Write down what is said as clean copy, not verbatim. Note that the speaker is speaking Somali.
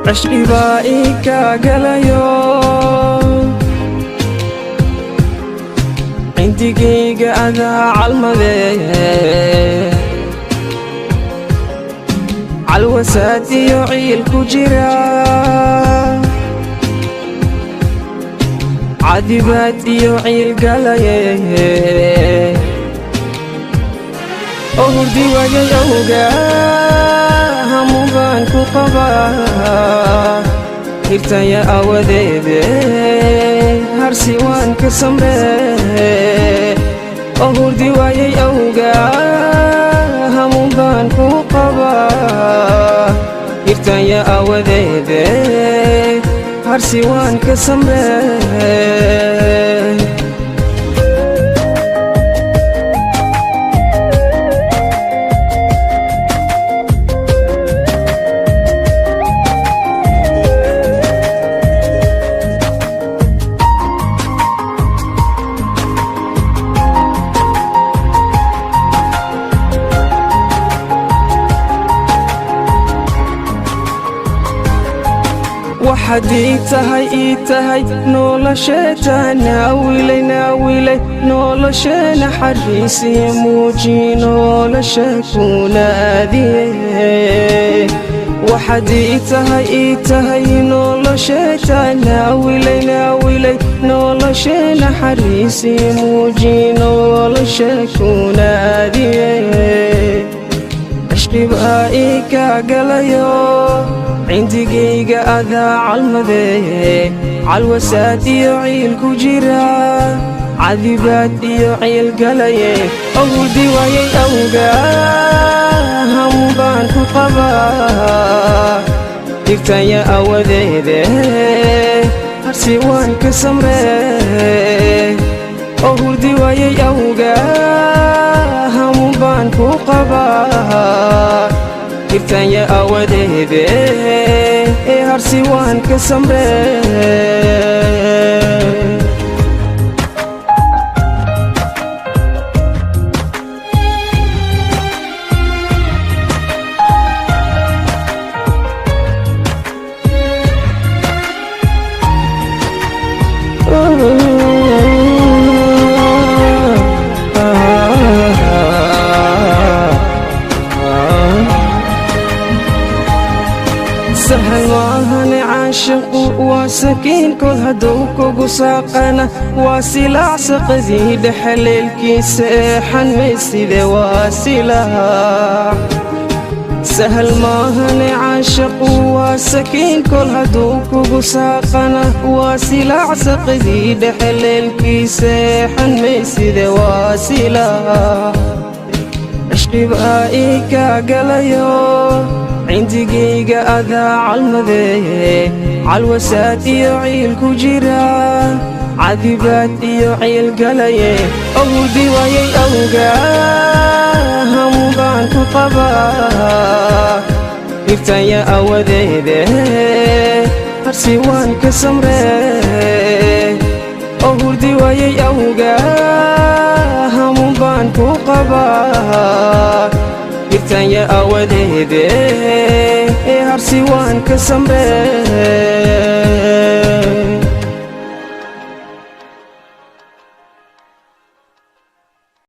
Cishqibaa ii kaagalayo, cindigayga adaa calmadee, calwasaad iyo ciil ku jira, cadibaad iyo ciil galaye, oo hurdi waayay awga, hamu baan ku qabaa. Hirtanya awadeede, harsi waan ka samree. Oo hurdi waayay awga, hamu baan ku qabaa. Hirtanya awadeede, harsi waan ka samree. Waxaad ii tahay, ii tahay nolosheeta, naawilay, naawilay nolosheena, xariisiya muuji nolosha kunaadiye. Waxaad ii tahay, ii tahay nolosheeta, naawilay, naawilay nolosheena, xariisiya muuji nolosha kunaadiye. Cishqibaa ii kaagalayo, cindigayga adaa calmadee, calwasaad iyo ciil ku jira, cadibaad iyo ciil galaye, oo hurdi waayay awga, hamu baan ku qabaa. Dhigtanya awadeede, harsi waan ka samree. Oo hurdi waayay awga, hamu baan ku qabaa. Hirtanya awadeede, harsi waan ka samree. Sahal maahane caashiqu, waa sakiin kol hadduu kugu saaqana, waa silaac saqadii dhexaleelkiisa, eexan mayside, waa silaac. Sahal maahane caashiqu, waa sakiin kol hadduu kugu saaqana, waa silaac saqadii dhexaleelkiisa, eexan mayside, waa silaac. Cishqibaa ii kaagalayo, cindigayga adaa calmadee, calwasaad iyo ciil ku jira, cadibaad iyo ciil galaye, oo hurdi waayay awga, hamu baan ku qabaa. Hirtanya awadeede, harsi waan ka samree. Oo hurdi waayay awga, hamu baan ku qabaa. Hirtanya awadeede, harsi waan ka samree.